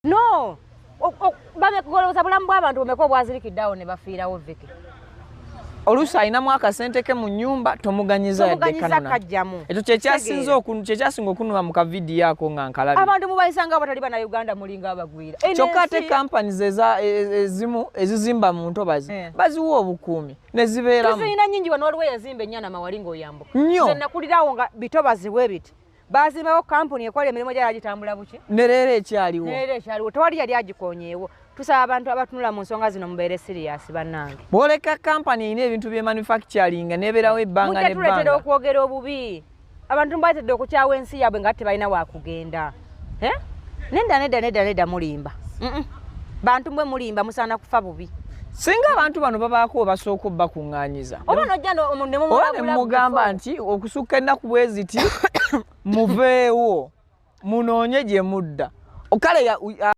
No, bamegolooza bulamu bw'abantu bumeka obwazirikidde awo ne bafiirawo, Viki? Oluusi alinamu akasente ke mu nnyumba, tomuganyiza yadde. Tomuganyiza. Kanona. Kajjamu. Ekyo kyekyasinze kyekyasinga okunuma mu kavidiyo ako nga nkalabye. Abantu mubayisa nga abatali Bannayuganda, mulinga abagwira. Eno Kyokka ate companies ezimu ezizimba mu ntobazi baziwa obukuumi ne zibeeramu. Tuzirina nnyingi wano. Waliwo eyazimba ennyana mawali ng'oyambuka. Nnyo. Nze nakulirawo nga bitobazi bwe biti, bazimbawo kampuni ekola emirimu gyala gitambula buki. Ne leero ekyaliwo. Neera ekyaliwo, tewali yali agikonyeewo. Tusaba abantu abatunula mu nsonga zino mubeere serious, bannange. Bw'oleka kampani erina ebintu bye manufacturing nebeerawo ebbanga Mujja tuleetera nebbanga. okwogera obubi. Abantu mubaleetedde okukyawa ensi yaabwe nga tebalina wakugenda. Eh? Nedda, nedda, nedda, nedda, mulimba. Bantu mbwe mulimba, musaana kufa bubi. Singa abantu bano babaako we basooka obbakuŋŋaanyiza Oba nojja ne oba ne mumulabula mugamba before. nti okusukka ennaku bwe ziti muveewo munoonye gye mudda. Kale.